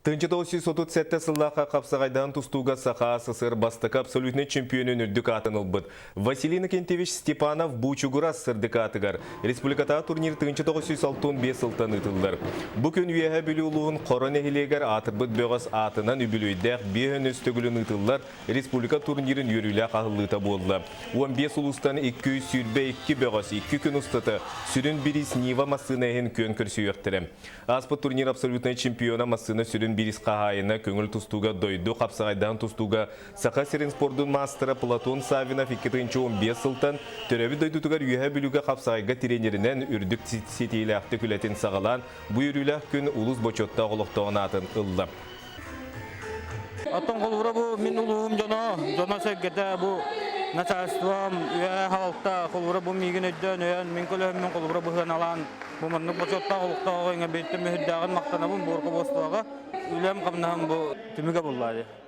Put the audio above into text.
1937 сыллаахха хапсаҕайдаһан тустууга Саха СССР бастакы абсолютнай чемпионун үрдүк аатын ылбыт Василий Иннокентьевич Степанов Буучугурас сырдык аатыгар республикатааҕы турнир 1965 сылтан ыытыллар. Бу күн Үөһээ Бүлүү улууһун Хоро нэһилиэгэр аатырбыт бөҕөс аатынан үбүлүөйдээх биэһин үс төгүлүн ыытыллар республика турнирын үөрүүлээх аһыллыыта буолла. 15 улуустан 222 бөҕөс 2 күн устата сүрүн бириис Нива массыына иһин күөн көрсүөхтэрэ. Ааспыт турнир абсолютнай чемпиона массыына сүрүн бириис хаһаайына көҥүл тустууга дойду хапсаҕайдаан тустууга Саха сирин спордун маастара Платон Саввинов 2015 сылтан төрөөбүт дойдутугар Үөһээ Бүлүүгэ хапсаҕайга тренеринэн үрдүк ситиилээхтик үлэтин саҕалаан, бу үөрүүлээх күн улуус бочуоттаах олохтооҕун аатын ылла. Оттон холобура бу мин улууһум дьоно, дьоно-сэргэтэ бу начальством, үөһээ халта холобура бу миигин өйдөөн өйөөн, мин көлөһүммүн холобура быһыаналаан бу маннык бочуоттаах олохтооҕо иҥэ бииртэн мүһүрдээҕин махтанабын бу руководствоҕа. Үлэм-хамнаһым бу түмүгэ буллаа дии.